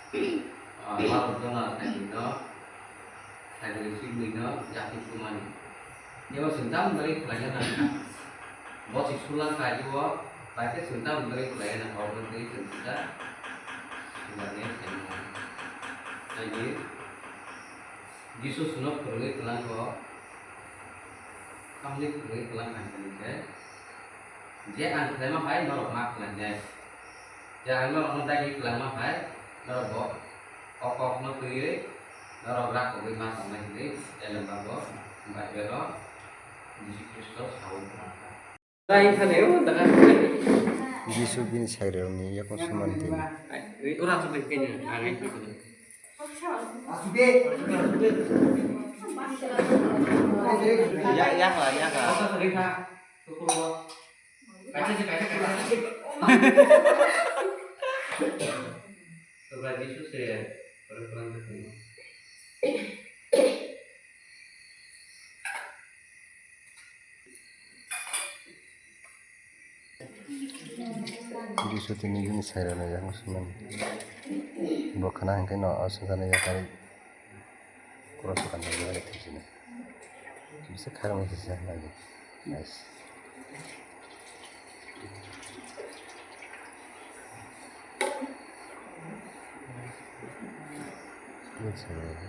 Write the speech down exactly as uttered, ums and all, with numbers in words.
Ah, Barok jona saimwino, saimwino swimwino, jati sumani. Ebo chwng tamni bagwi khlaina nangkha. Bo se sulangkha, ebo bai khe chwng tamni bagwi khlaina nangkha, obo twi chwng kisa swngcharni saimano. Tei Jisu chwngno phwrwngwi kwlangkha, tamni phwrwngwi kwlangkha hwnkhe, je ang khlaima hai norok ma khlainai. Je ang norokno dagi kwlangma hai, norok bo o kokno twiwi norok rak kwbwi ma tongnai hwnwi Elemba bo Bible-o Jisu Khristo saui kwlangkha. Jisu bini sairokni yakung sumani twi. Ya, ya, ya, ya. Jisu tini bini sairokno yakung sumani. Bo khna hwnkhe no o swngcharni yakarwi. Cross o kanna bagwi thwijini. Kisa kharang kisa lagi. Nice. Good sir.